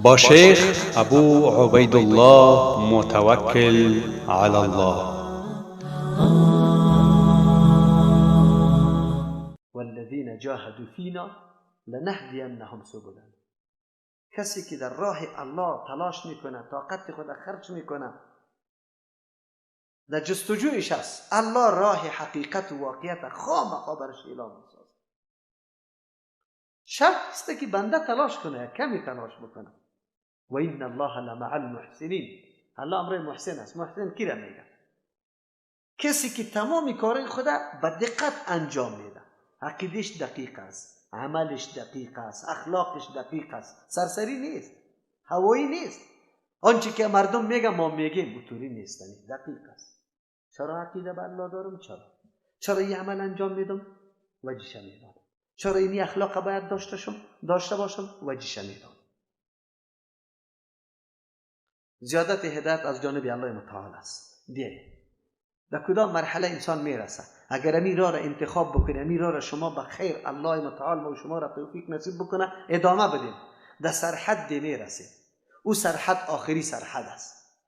با شیخ ابو عبیدالله متوکل علی الله. والذین جاهدوا فینا لنهدینهم سبلنا. کسی که در راه الله تلاش میکنه، طاقت خود خرج میکنه، در جستجویش است، الله راه حقیقت و واقعیت خامخا برش اعلام میسازه. شرط است که بنده تلاش کنه، کمی تلاش بکنه. و این الله لمع المحسنین. الله امر محسن است. محسن کی را میگه؟ کسی که تمام کارهای خود به دقت انجام میده، عقیدش دقیق است، عملش دقیق است، اخلاقش دقیق است، سرسری نیست، هوایی نیست. آنچه که مردم میگه ما میگیم اونطوری نیست، دقیق است. چرا عقیده به الله دارم؟ چرا این عمل انجام میدم؟ وجهش میدم. چرا این اخلاق باید داشته باشم؟ وجهش میدم. زیادت هدایت از جانب الله متعال است. بیایید در کدام مرحله انسان میرسه؟ اگر امی راه را انتخاب بکنه، امی راه را شما به خیر الله متعال ما و شما را توفیق نصیب بکنه، ادامه بدیم، در سرحد میرسه. او سرحد آخری سرحد است.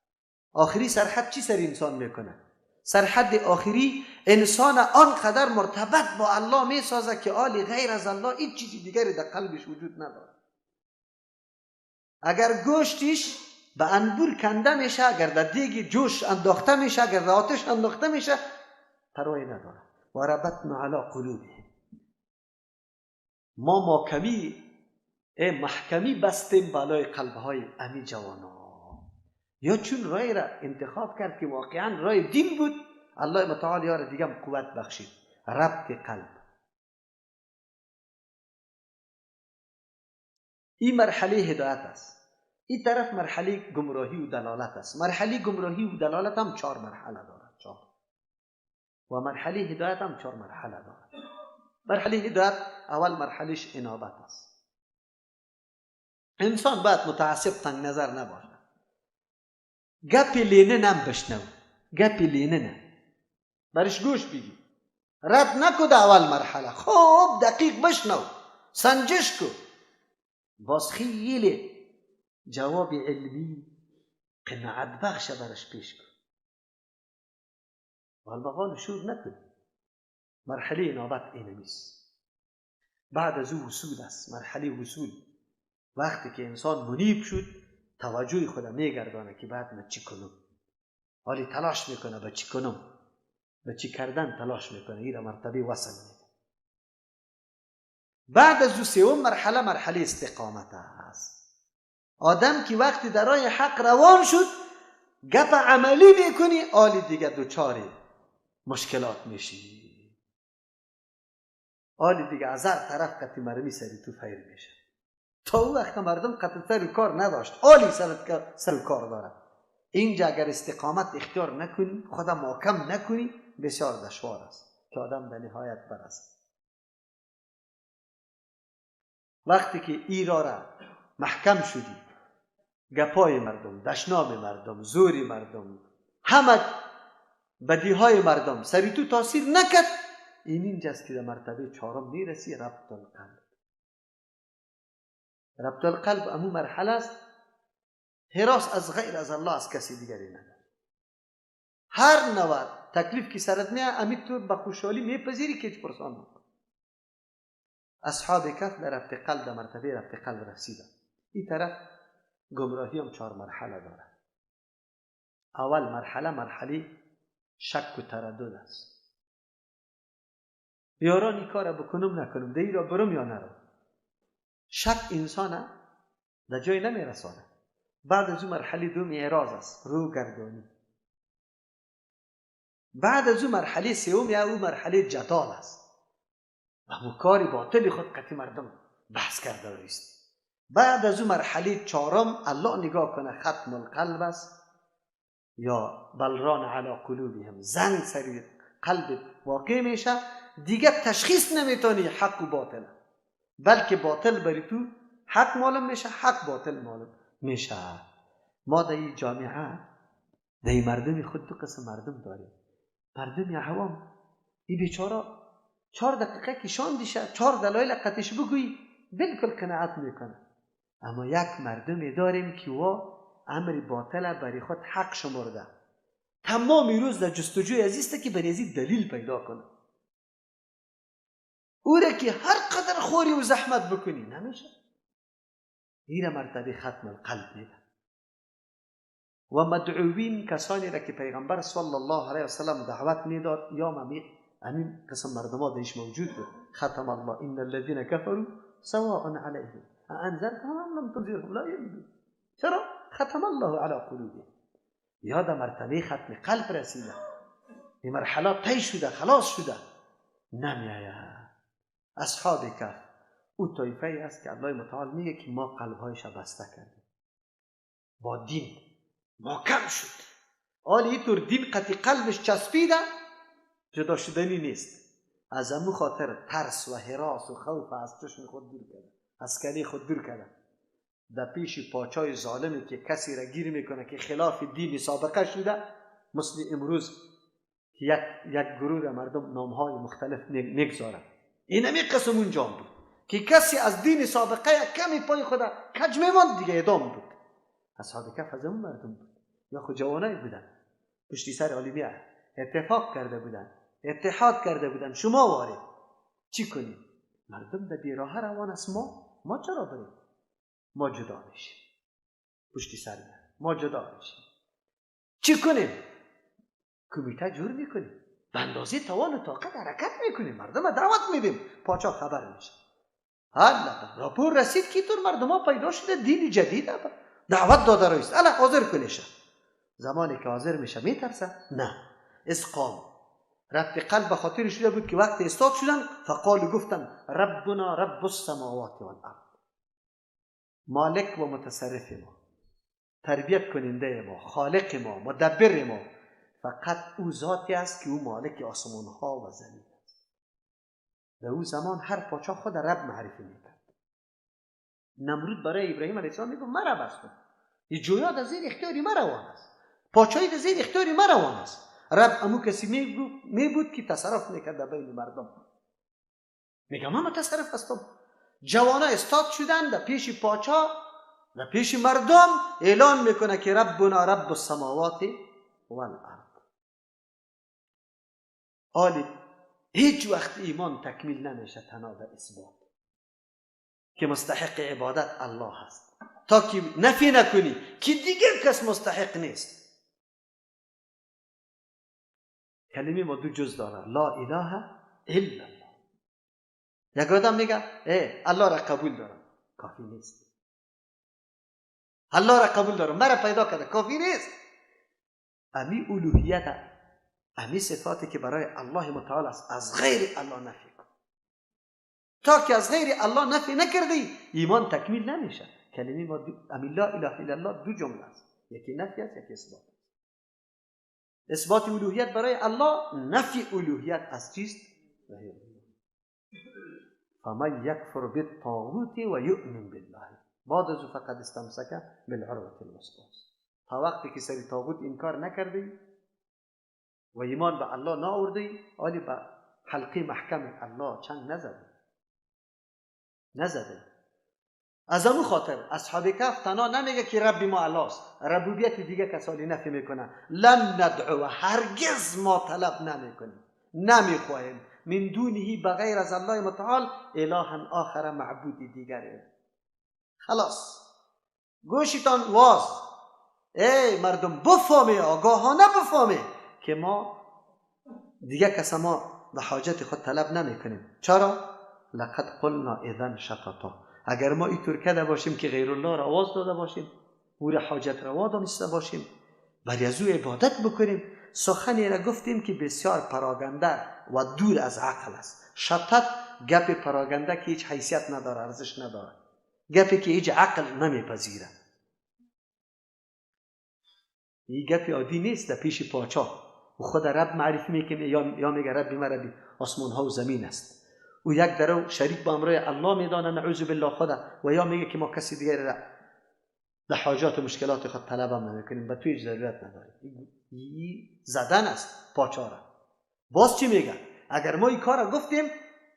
آخری سرحد چی سر انسان میکنه؟ سرحد آخری انسان آنقدر مرتبط با الله میسازه که آلی غیر از الله هیچ چیزی دیگری در قلبش وجود نداره. اگر گوشتش به انبور کنده میشه، اگر در دیگ جوش انداخته میشه، اگر در آتش انداخته میشه، پروایی نداره. و ربطنا علی قلوبهم. ما محکمی محکمی بستیم بالای قلبهای امی جوانا. یا چون رای را انتخاب کرد که واقعا رای دین بود، الله متعال یار دیگه قوت بخشید. ربط قلب. این مرحله هدایت است. این طرف مرحله گمراهی و دلالت است. مرحله گمراهی و دلالت هم 4 مرحله دارد. 4. و مرحله هدایت هم 4 مرحله دارد. مرحله هدایت اول مرحلهش انابت است. انسان باید متعصب تنگ نظر نباشد. گپ لینه نم بشنو، گپ لینه نه برش گوش بگی، رد نکو. اول مرحله خوب دقیق بشنو، سنجش کو، باز خیلی جواب علمی قناعت بخش برش پیش کن. والبقا نشور نکن. مرحله انابت اینمیست. بعد از او وصول است. مرحله وصول وقتی که انسان منیب شد، توجه خود میگردانه که بعد من چی کنم. حالی تلاش میکنه به چی کنم، به چی کردن تلاش میکنه. این را مرتبه وصل میده. بعد از او سوم مرحله، مرحله استقامت است. آدم که وقتی در راه حق روان شد، گپ عملی میکنی، آلی دیگه دوچار مشکلات میشی. آلی دیگه از هر طرف قطی مرمی سری تو فیر میشه. تا او وقت مردم قطع سر کار نداشت، آلی سر کار داره. اینجا اگر استقامت اختیار نکنی، خودم محکم نکنی، بسیار دشوار است که آدم به نهایت برسه. وقتی که ای را محکم شدی، گپای مردم، دشنام مردم، زوری مردم، همه بدیهای مردم سری تو تاثیر نکرد، این اینجاست که در مرتبه 4 میرسی، ربط القلب. ربط القلب امو مرحله است. هراس از غیر از الله از کسی دیگری نداره. هر نوع تکلیف که سرت میاد، امی تو به خوشحالی میپذیری که هیچ پرسان نکن. اصحاب کهف در ربط قلب، در مرتبه ربط قلب رسیدن. این طرف گمراهی هم 4 مرحله داره. اول مرحله، مرحله شک و تردد است. یاران این کار بکنم نکنم، ده را برم یا نرم. شک انسان در جای نمیرسانه. بعد از اون مرحله دوم اعراض است، رو گردانی. بعد از اون مرحله سوم یا اون مرحله جدال است. و کاری باطل خود قطعی مردم بحث کرده است. بعد از اون مرحله 4 الله نگاه کنه، ختم القلب است یا بلران علی قلوبهم، زنگ سری قلب واقع میشه، دیگه تشخیص نمیتونی حق و باطل، بلکه باطل بری تو حق معلوم میشه، حق باطل معلوم میشه. ما در این جامعه، در این مردم خود 2 قسم مردم داریم. مردم عوام، این بیچاره 4 دقیقه که شان دیشه، 4 دلایل قطعش بگویی بالکل قناعت میکنه. اما یک مردمی داریم که وا امر باطل برای خود حق شمرده، تمام روز در جستجوی از که برای ازی دلیل پیدا کنه. او را که هر قدر خوری و زحمت بکنی نمیشه. این مرتبه ختم القلب میده. و مدعوین کسانی را که پیغمبر صلی الله علیه وسلم دعوت میداد، یا همین قسم مردم ها درش موجود بود. ختم الله ان الذين كفروا سواء عليهم انذرتهم ام لم تنذرهم لا يؤمنون. چرا؟ ختم الله على قلوبهم. یا در مرتبه ختم قلب رسیده، این مرحله طی شده، خلاص شده، نمیآید. اصحاب کهف او طایفه است که الله متعال میگه که ما قلبهایش بسته کردیم با دین، محکم شد. حالا اینطور دین قطعی قلبش چسبیده، جدا شدنی نیست. از امو خاطر ترس و هراس و خوف از چشم خود دور کرده، از کلی خود دور کرده. در پیش پاچای ظالمی که کسی را گیر میکنه که خلاف دین سابقه شده، مثل امروز که یک گروه مردم نامهای مختلف نگذارن، این همی قسم اونجا بود که کسی از دین سابقه یک کمی پای خود کج میماند دیگه اعدام بود. اصحاب کهف از اون مردم بود، یا خود جوانایی بودن پشتی سر عالمیه اتفاق کرده بودن، اتحاد کرده بودن، شما وارد چی کنیم؟ مردم در بیراه روان است، ما چرا بریم؟ ما جدا میشیم، پشتی سر ما جدا میشیم، چی کنیم؟ کمیته جور میکنیم، به اندازه توان و طاقت حرکت میکنیم، مردم دعوت میدیم، پاچا خبر میشه. حالا راپور رسید که طور مردم ها پیدا شده، دین جدید دعوت داده رایست، الا حاضر کنیشه. زمانی که حاضر میشه میترسه؟ نه. اسقام ربط قلب به خاطر شده بود که وقت استاد شدن، فقالو گفتن ربنا رب السماوات والارض، مالک و متصرف ما، تربیت کننده ما، خالق ما، مدبر ما، فقط او ذاتی است که او مالک آسمان ها و زمین است. در او زمان هر پاچا خود رب معرفی میکرد. نمرود برای ابراهیم علیه السلام میگفت من رب هستم، یه جویا در زیر اختیاری من روان است، پاچایی در زیر اختیاری من روان است. رب امو کسی می بود که تصرف میکرد در بین مردم، میگه من متصرف هستم. جوانا استاد شدن در پیش پاچا، در پیش مردم اعلان میکنه که ربنا رب السماوات والارض. حالی هیچ وقت ایمان تکمیل نمیشه تنها به اثبات که مستحق عبادت الله هست، تا که نفی نکنی که دیگر کس مستحق نیست. کلمه ما دو جز داره، لا اله الا الله. یک آدم میگه ای الله را قبول دارم، کافی نیست. الله را قبول دارم، مرا پیدا کرده، کافی نیست. امی الوهیت، امی صفاتی که برای الله متعال است، از غیر الله نفی کن. تا که از غیر الله نفی نکردی ایمان تکمیل نمیشه. کلمه ما امی لا اله الا الله دو جمله است، یکی نفی است، یکی اثبات. اثبات الوهیت برای الله، نفی الوهیت از چیست؟ فمن یکفر بالطاغوت و یؤمن بالله بعد از فقد استمسک بالعروة الوثقی. تا وقتی که سری طاغوت انکار نکردی و ایمان به الله نآوردی، آلی به حلقه محکم الله چنگ نزدی. از امو خاطر اصحاب کهف تنها نمیگه که رب ما الله است، ربوبیت دیگه کسانی نفی میکنه. لن ندعو، هرگز ما طلب نمیکنیم، نمیخواهیم من دونه بغیر از الله متعال الها آخر، معبود دیگری. خلاص گوشتان واز، ای مردم بفهمی، آگاهانه بفهمی که ما دیگه کس ما به حاجت خود طلب نمیکنیم. چرا؟ لقد قلنا اذا شططا. اگر ما اینطور کرده باشیم که غیر الله را آواز داده باشیم، او را حاجت روا دانسته باشیم، بر از او عبادت بکنیم، سخنی را گفتیم که بسیار پراگنده و دور از عقل است. شطط گپ پراگنده که هیچ حیثیت نداره، ارزش نداره، گپی که هیچ عقل نمیپذیره. این گپ عادی نیست در پیش پاچا. و خود رب معرفی میکنه، یا میگه رب ما ربی آسمان ها و زمین است. او یک درو شریک با امرای الله میدانه، نعوذ بالله خدا، و یا میگه که ما کسی دیگری را در حاجات و مشکلات خود طلب هم نمیکنیم، به تو هیچ ضرورت نداریم. این زدن است پاچا را. باز چی میگه؟ اگر ما این کار را گفتیم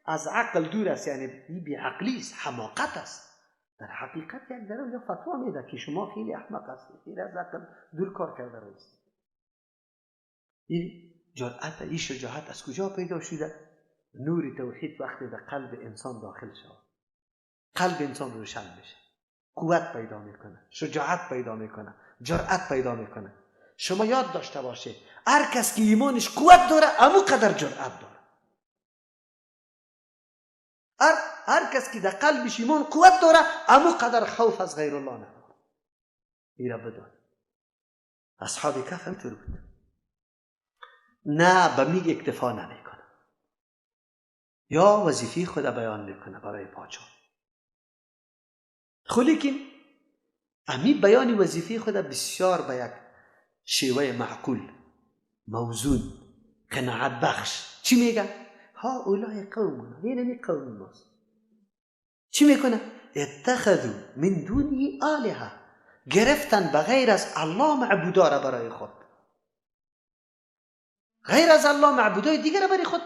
از عقل دور است، یعنی این بی‌عقلی است، حماقت است. در حقیقت یک درو یا فتوا میده که شما خیلی احمق هستید، خیلی از عقل دور کار کرده رویست. این جرأت، این شجاعت از کجا پیدا شده؟ نور توحید وقتی در قلب انسان داخل شود، قلب انسان روشن میشه، قوت پیدا میکنه، شجاعت پیدا میکنه، جرأت پیدا میکنه. شما یاد داشته باشه هر کس که ایمانش قوت داره امو قدر جرأت داره. هر کس که در قلبش ایمان قوت داره امو قدر خوف از غیر الله نداره. ایرا بدان اصحاب کهف همینطور بود. نه به میگ اکتفا نمیکنه، یا وظیفه خود بیان میکنه برای پادشاه. خو لیکن امی بیان وظیفه خود بسیار به یک شیوه معقول، موزون، قناعت بخش. چی میگه؟ ها اولای قومنا، این قوم ماست. چی میکنه؟ اتخذوا من دونه آلهه، گرفتن بغیر از الله معبودا را برای خود، غیر از الله معبودای دیگر را برای خود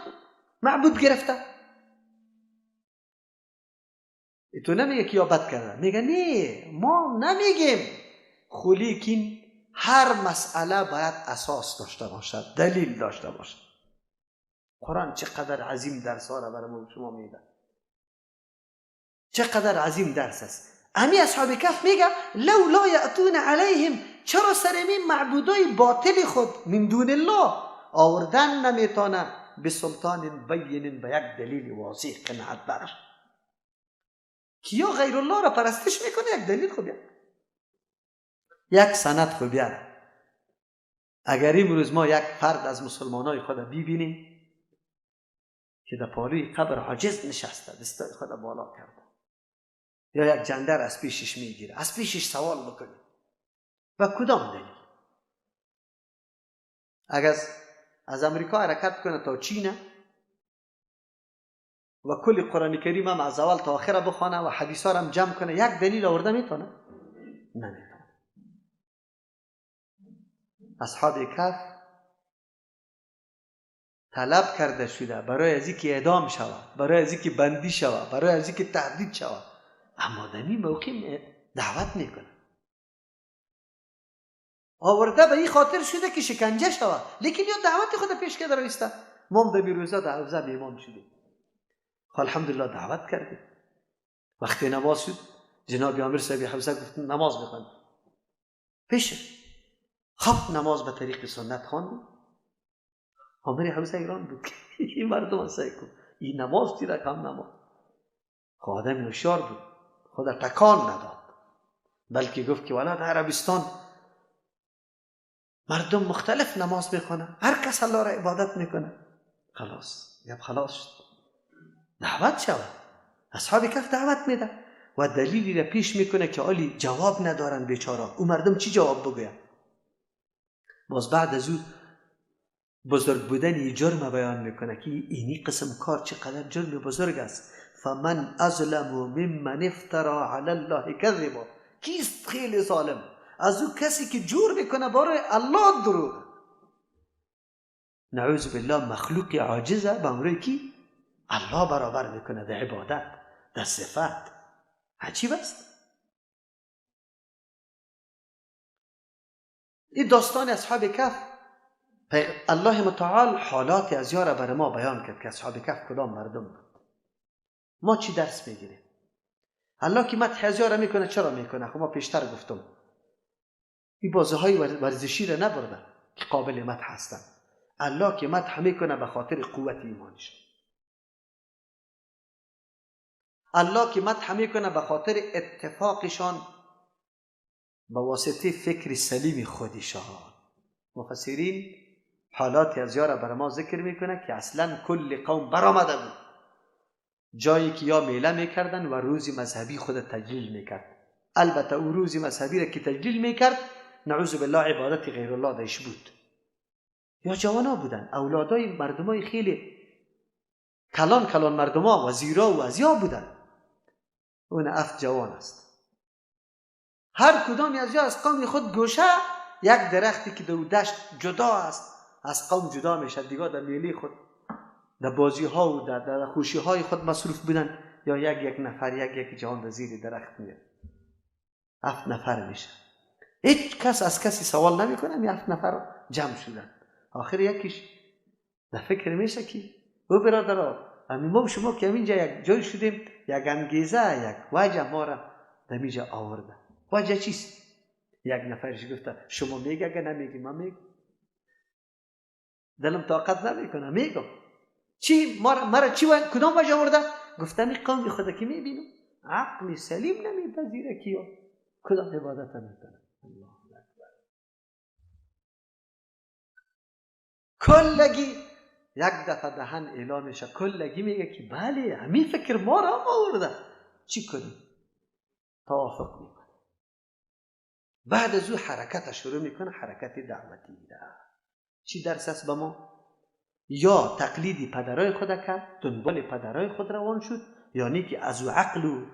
معبود گرفته. تو نمیگه که یا بد کرده، میگه نه ما نمیگیم، خو لیکن هر مسئله باید اساس داشته باشد، دلیل داشته باشد. قرآن چقدر عظیم درس ها را برای ما شما میده، چقدر عظیم درس است. امی اصحاب کهف میگه لولا یأتون علیهم، چرا سر این معبودای باطل خود من دون الله آوردن نمیتونه به سلطان بین، به یک دلیل واضح قناعت بخش. کیا غیر الله را پرستش میکنه؟ یک دلیل خو بیار، یک سند خو بیار. اگر امروز ما یک فرد از مسلمانای خود ببینیم که در پالوی قبر عاجز نشسته، دستای خود بالا کرده، یا یک جندر از پیشش میگیره، از پیشش سوال بکنیم و کدام دلیل؟ اگر از امریکا حرکت کنه تا چین و کل قرآن کریم هم از اول تا آخر بخوانه و حدیث ها هم جمع کنه، یک دلیل آورده میتونه؟ نمیتونه. اصحاب کهف طلب کرده شده برای از اینکه اعدام شود، برای از اینکه بندی شود، برای از اینکه تهدید شود، اما در این موقع دعوت میکنه. آورده به این خاطر شده که شکنجه شود، لیکن یا دعوت خود پیش کرده رایسته. ما هم در روزا در حوزه میمان شدیم، الحمدلله دعوت کردیم. وقتی نماز شد جناب امیر صاحب حوزه گفت نماز بخوانیم پیش. خب نماز به طریق سنت خواندیم. امیر حوزه ایران بود این مردم سعی کن این نماز چی رقم نماز. خب آدم هوشیار بود، خود تکان نداد، بلکه گفت که والا در عربستان مردم مختلف نماز میخوانه، هر کس الله را عبادت میکنه. خلاص یب خلاص شد، دعوت شود. اصحاب کهف دعوت میده و دلیلی را پیش میکنه که عالی جواب ندارن بیچاره. او مردم چی جواب بگوین؟ باز بعد از او بزرگ بودن یه جرم بیان میکنه که اینی قسم کار چقدر جرم بزرگ است. فمن ازلم ممن افترا علی الله کذبا، کیست خیلی ظالم از او کسی که جور میکنه برای الله دروغ. نعوذ بالله مخلوق عاجزه به امر کی الله برابر میکنه در عبادت، در صفت. عجیب است. این داستان اصحاب کهف الله متعال حالات از یاره بر ما بیان کرد که اصحاب کهف کدام مردم بود. ما چی درس میگیریم؟ الله که مدح از یاره میکنه چرا میکنه؟ خب ما پیشتر گفتم این بازه های ورزشی را نبرده که قابل مدح هستن. الله که مدح میکنه به خاطر قوت ایمانش، الله که مدح میکنه به خاطر اتفاقشان به واسطه فکر سلیم خودشان. مفسرین حالات از یاره بر ما ذکر میکنه که اصلا کل قوم برآمده بود، جایی که یا میله میکردن و روز مذهبی خود تجلیل میکرد. البته او روز مذهبی را که تجلیل میکرد نعوذ بالله عبادت غیر الله درش بود. یا جوانا بودن، اولادای مردمای خیلی کلان کلان مردما، وزیرا و ازیا بودن. اون افت جوان است. هر کدامی از یا از قوم خود گوشه یک درختی که دو دشت جدا است از قوم جدا میشه، دیگه در میله خود، در بازی ها و در خوشی های خود مصروف بودن. یا یک یک نفر یک یک جوان در زیر درخت میره. 7 نفر میشه. هیچ کس از کسی سوال نمیکنه، 7 نفر جمع شدن. آخر یکیش در فکر میشه که او برادرها، همین ما شما که همینجا یک جای شدیم، یک انگیزه، یک وجه ما را در اینجا آورده. وجه چیست؟ یک نفرش گفته شما میگه اگه نمیگی من میگم، دلم طاقت نمیکنه میگم. چی مرا چی کدام وجه آورده؟ گفتم این قوم خدا که میبینم عقل سلیم نمیپذیره کیو کدام عبادت میکنه. الله اکبر. کلگی یک دفعه دهن اعلام میشه، کلگی میگه که بله همین فکر ما را هم آورده، چی کنیم؟ توافق میکنه. بعد از او حرکت شروع میکنه، حرکت دعوتی. چی درس است به ما؟ یا تقلیدی پدرای خود کرد، دنبال پدرای خود روان شد، یعنی که از او عقل و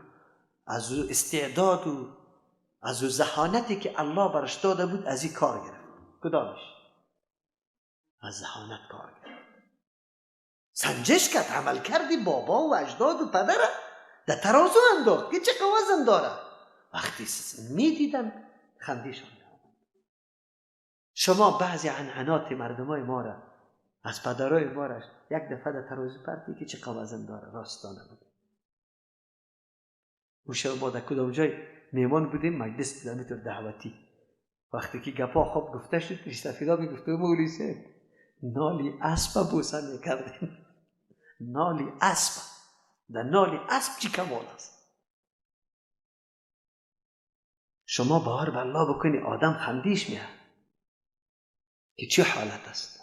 از او استعداد و از او ذهانتی که الله برش داده بود از این کار گرفت. کدامش؟ از ذهانت کار گرفت، سنجش کرد، عمل کردی بابا و اجداد و پدر در ترازو انداخت که چه وزن داره. وقتی میدیدن خندیشان می‌آمد. شما بعضی عنعنات مردمای ما را از پدرای ما را یک دفعه در ترازو پرتی که چه وزن داره، راستانه بود. او شب ما در کدام جای میمان بودیم، مجلس بود همینطور دعوتی. وقتی که گپا خوب گفته شد، ریشتفیدا میگفت مولوی صاحب نالی اسب بوسه میکردیم. نالی اسب، در نالی اسب چی کمال است؟ شما باور به الله بکنی آدم خندیش میاد که چه حالت است.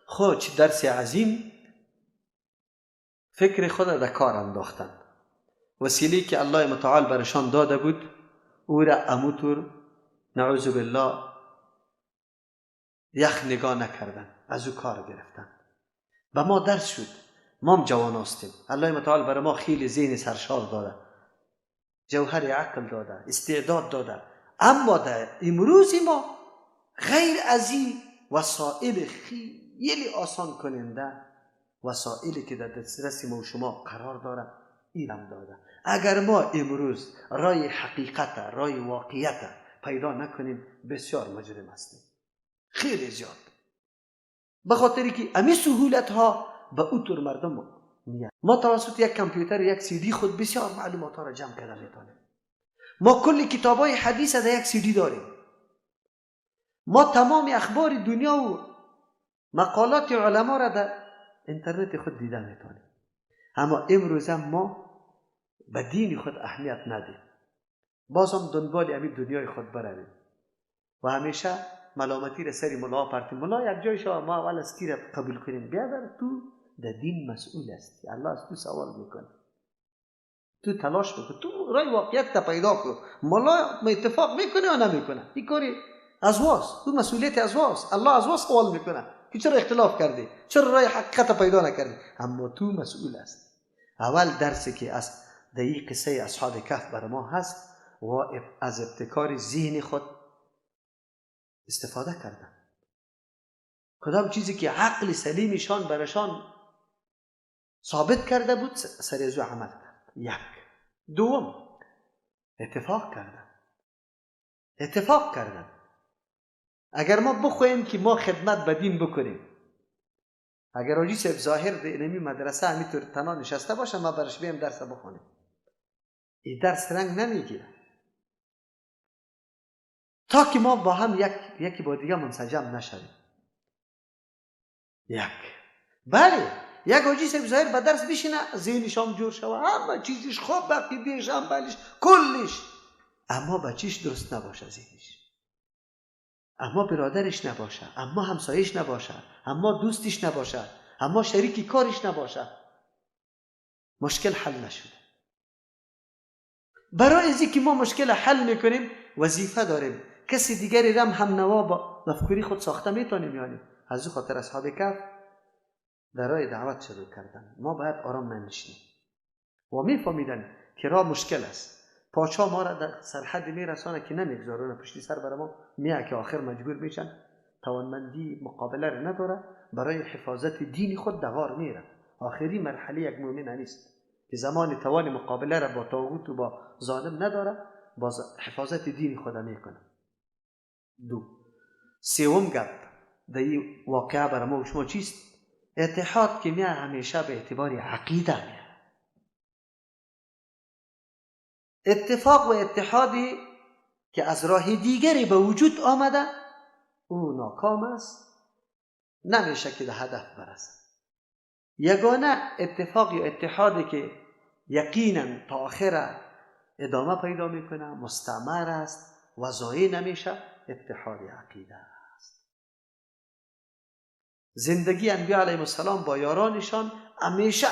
خب چه درس عظیم، فکر خود را در کار انداختن. وسیله که الله متعال برشان داده بود او را اموتور نعوذ بالله یخ نگاه نکردن، از او کار گرفتن. به ما درس شد، ما هم جوان هستیم. الله متعال برای ما خیلی ذهن سرشار داده، جوهر عقل داده، استعداد داده، اما در امروز ما غیر از این وسایل خیلی آسان کننده، وسایلی که در دسترس ما و شما قرار داره، اینم داده. اگر ما امروز رای حقیقت، رای واقعیت پیدا نکنیم، بسیار مجرم هستیم، خیلی زیاد. به خاطری که امی سهولت ها به اوتور مردم میاد. ما توسط یک کامپیوتر و یک سی دی خود بسیار معلومات ها را جمع کرده میتونیم. ما کل کتاب های حدیث در یک سی دی داریم. ما تمام اخبار دنیا و مقالات علما را در اینترنت خود دیده میتونیم. اما امروز هم ما به دین خود اهمیت ندیم، باز هم دنبال همین دنیای خود برویم و همیشه ملامتی را سری ملا پرتیم. ملا یک جای شما ما اول از کی را قبول کنیم؟ بیادر تو در دین مسئول هستی، الله از تو سوال میکنه، تو تلاش بکن، تو رای واقعیت تا پیدا کن. ملا اتفاق میکنه یا نمیکنه، این کاری از واست، تو مسئولیت از واست، الله از واست سوال میکنه که چرا اختلاف کردی، چرا رای حقیقت پیدا نکردی، اما تو مسئول هستی. اول درسی که از در این قصه اصحاب کهف بر ما هست و از ابتکار ذهن خود استفاده کردن. کدام چیزی که عقل سلیمشان برشان ثابت کرده بود سر از او عمل کرد. یک. دوم، اتفاق کردن. اتفاق کردن. اگر ما بخوایم که ما خدمت به دین بکنیم، اگر حاجی صاحب ظاهر در اینمی مدرسه همینطور تنها نشسته باشه، ما برش بیم درس بخونیم، این درس رنگ نمیگیره تا که ما با هم یکی با دیگه منسجم نشویم. یک. بله، یک حاجی صاحب ظاهر به درس بشینه، ذهنش هم جور شوه، همه چیزش خوب، عقیده‌اش هم بلش کلش، اما بچیش درست نباشه ذهنش، اما برادرش نباشه، اما همسایش نباشه، اما دوستش نباشه، اما شریکی کارش نباشه، مشکل حل نشده. برای از اینکه ما مشکل حل میکنیم وظیفه داریم کسی دیگری رم هم نوا با مفکوری خود ساخته میتونیم. یعنی از او خاطر اصحاب کهف در راه دعوت شروع کردن. ما باید آرام ننشینیم و میفهمیدن که راه مشکل است. پاچا ما را در سرحد میرسانه که نمیگذارونه، پشتی سر برای ما میاد که آخر مجبور میشن، توانمندی مقابله را نداره، برای حفاظت دین خود دوار میره. آخری مرحله یک مؤمن نیست که زمان توان مقابله را با طاغوت و با ظالم نداره، باز حفاظت دین خود میکنه. دو سوم گپ در این واقعه برای ما و شما چیست؟ اتحاد که میاد همیشه به اعتبار عقیده میاد. اتفاق و اتحادی که از راه دیگری به وجود آمده او ناکام است، نمیشه که به هدف برسه. یگانه اتفاق یا اتحادی که یقینا تا آخر ادامه پیدا میکنه، مستمر است و ضایع نمیشه، اتحاد عقیده است. زندگی انبیاء علیهم السلام با یارانشان همیشه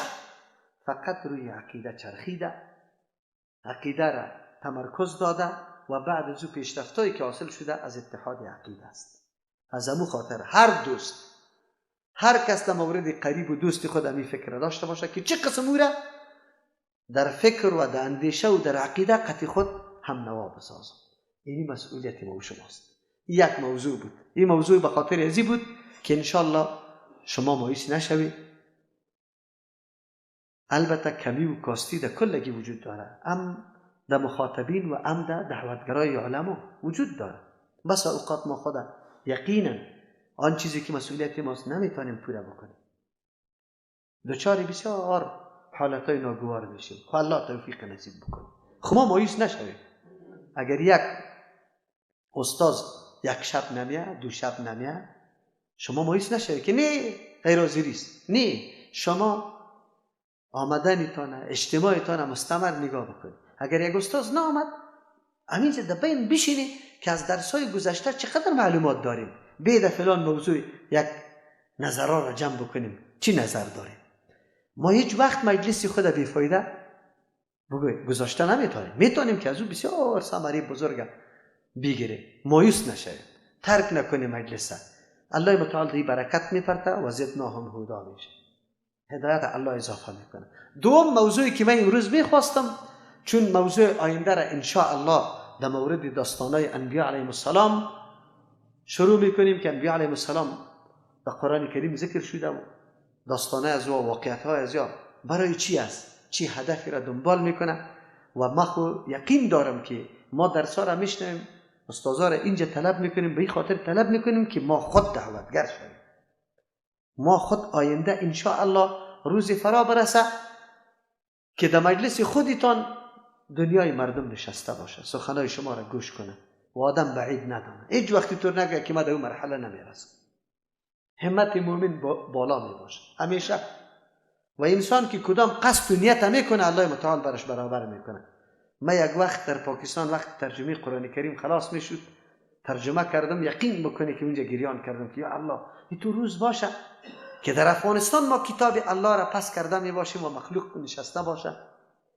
فقط روی عقیده چرخیده، عقیده را تمرکز داده و بعد از او پیشرفت‌هایی که حاصل شده از اتحاد عقیده است. از امو خاطر هر دوست، هر کس در مورد قریب و دوست خود همی فکر داشته باشه که چه قسم او را در فکر و در اندیشه و در عقیده قطع خود هم نوا بسازم. اینی مسئولیت ما و شماست. یک موضوع بود. این موضوع به خاطر ازی بود که انشالله شما مایوس نشوید. البته کمی و کاستی در کلگی وجود داره، ام در مخاطبین و ام در دعوتگرای علما وجود داره. بس اوقات ما خود یقینا آن چیزی که مسئولیت ماست نمیتونیم پوره بکنیم، دچار بسیار حالتهای ناگوار میشیم. خب الله توفیق نصیب بکنه. خب ما مایوس نشویم. اگر یک استاد یک شب نمیه، دو شب نمیه، شما مایوس نشوید که نه غیر حاضری است. نه، شما آمدنتان، اجتماعتان مستمر نگاه بکنید. اگر یک استاد نامد، همینجا در بین بشینی که از درس‌های گذشته چقدر معلومات داریم، بیده فلان موضوع یک نظرها را جمع بکنیم، چی نظر داریم. ما هیچ وقت مجلسی خود بیفایده گذاشته نمیتونیم. میتونیم که از او بسیار ثمره بزرگ بگیریم. مایوس نشویم، ترک نکنیم مجلس. الله متعال دی برکت میپرته و زدناهم هدا میشه، هدایت الله اضافه میکنه. دوم موضوعی که من امروز میخواستم، چون موضوع آینده را ان شاء الله در مورد داستانای انبیاء علیهم السلام شروع میکنیم که انبیاء علیهم السلام در قرآن کریم ذکر شده و داستانه از و واقعیت های از یا برای چی است، چی هدفی را دنبال میکنه. و ما خو یقین دارم که ما درس‌ها را میشنویم، استادها را اینجا طلب میکنیم، به این خاطر طلب میکنیم که ما خود دعوتگر شویم، ما خود آینده ان شاء الله روزی فرا برسه که در مجلس خودتان دنیای مردم نشسته باشه، سخنای شما را گوش کنه و آدم بعید ندانه. هیچ وقتی طور نگه که ما در اون مرحله نمیرسم. همت مؤمن بالا می باشه همیشه، و انسان که کدام قصد و نیت میکنه الله متعال برش برابر میکنه. ما یک وقت در پاکستان وقت ترجمه قرآن کریم خلاص میشد، ترجمه کردم، یقین بکنه که اونجا گریان کردم که یا الله این تو روز باشه که در افغانستان ما کتاب الله را پس کرده می باشیم و مخلوق نشسته باشه،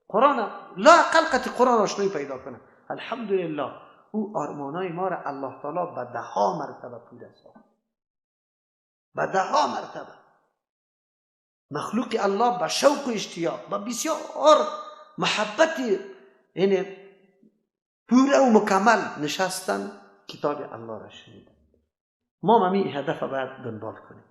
قرآن لا اقل قطع قرآن آشنایی پیدا کنه. الحمدلله او آرمانای ما را الله تعالی به ده ها مرتبه پوره ساخت، به ده ها مرتبه. مخلوق الله به شوق و اشتیاق، به بسیار محبت یعنی پوره و مکمل نشستن کتاب الله را شنیدن. ما همی هدف باید دنبال کنیم.